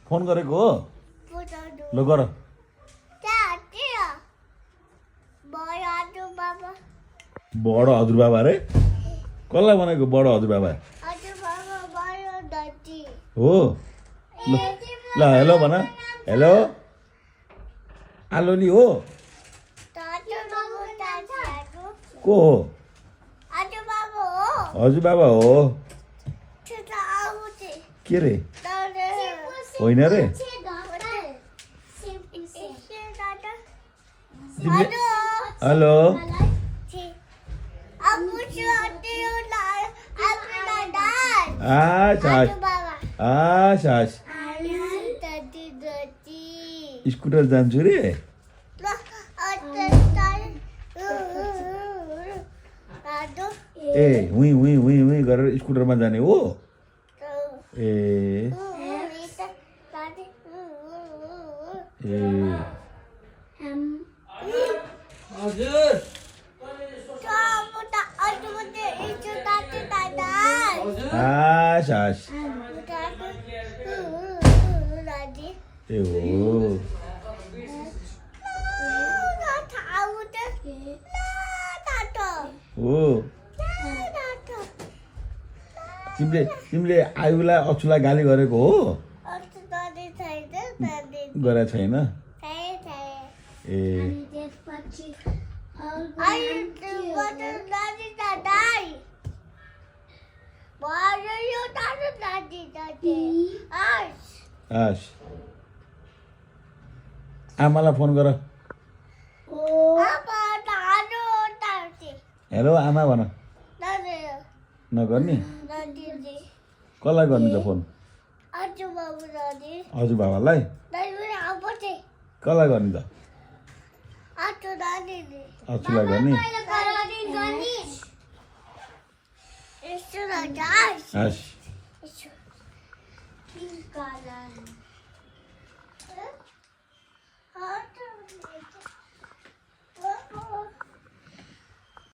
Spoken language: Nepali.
फोन गरेको हो ल गर बडो हजुरबाबा अरे कसलाई भनेको बडो हजुरबाबा हो ल हेलो भन हेलो आलो नि हो को हो हजुरबाबा हो के रे होइन रे हेलो स्कुटर जान्छु रे ए हुँ हुँ हुँ हुँ गरेर स्कुटरमा जाने हो ए हजुर हास हास ए हो हो तिमीले आयुलाई अक्षुलाई गाली गरेको हो गरेको छैन ए हस् आमालाई फोन गर हेलो आमा भन नगर्ने कसलाई गर्ने त फोन हजुरबाबालाई कसलाई गर्ने त अक्षुलाई गर्ने हस्